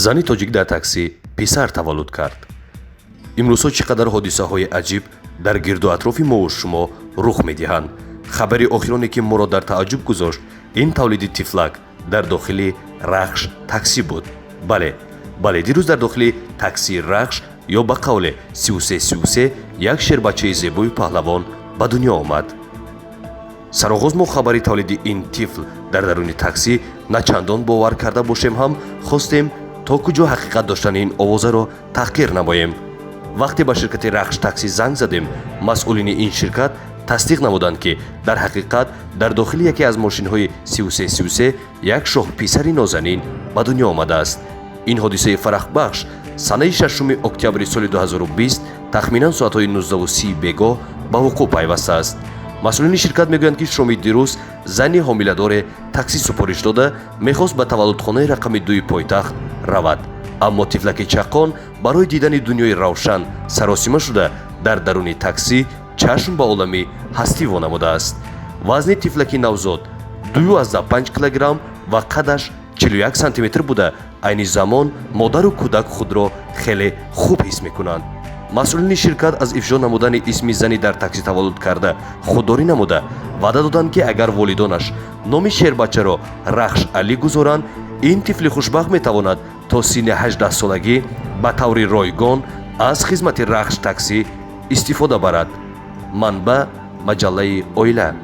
Зани тоҷик дар таксӣ писар таваллуд кард. Имрӯзҳо чӣ қадар ҳодисаҳои аҷиб дар гирду атрофи мову шумо рух медиҳанд. Хабари охироне, ки моро дар тааҷҷуб гузошт, ин тавлиди тифлак дар дохили Рахш таксӣ буд. Бале, бале, дирӯз дар дохили таксии Рахш ё ба қавле 3333 як шербачаи зебои паҳлавон ба дунё омад. Сароғоз мо хабари тавлиди ин тифл дар даруни таксӣ начандон бовар карда бошем ҳам, хостем то куҷо ҳақиқат доштани ин овозаро таҳқир намоем. Вақте ба ширкати Рахш таксӣ занг задем, масъулини ин ширкат тасдиқ намуданд, ки дар ҳақиқат дар дохили яке аз мошинҳои 3333 як шоҳписари нозанин ба дунё омадааст. Ин ҳодисаи фарахбахш санаи 6 октябри соли 2020 тахминан соатҳои 19:30 бегоҳ ба вуқӯъ пайвастааст. Масъулини ширкат мегӯянд, ки шоми дирӯз зани ҳомиладоре таксӣ супориш дода, мехост ба таваллудхонаи рақами 2-и пойтахт равад, аммо тифлаки чаққон барои дидани дунёи равшан саросима шуда, дар даруни таксӣ чашм ба олами ҳастӣ вонамудааст. Вазни тифлаки навзод 2,5 килограмм ва қадаш 41 сантиметр буда, айни замон модару кӯдак худро хеле хуб ҳис мекунанд. Масъулини ширкат аз ифшо намудани исми зани дар таксӣ таваллуд карда худдорӣ намуда, ваъда доданд, ки агар волидонаш номи шербачаро Рахш Алӣ гузоранд, ин тифли хушбахт метавонад то синни 18-солагӣ ба таври ройгон аз хизмати Рахш таксӣ истифода барад. Манбаъ: маҷаллаи «Оила».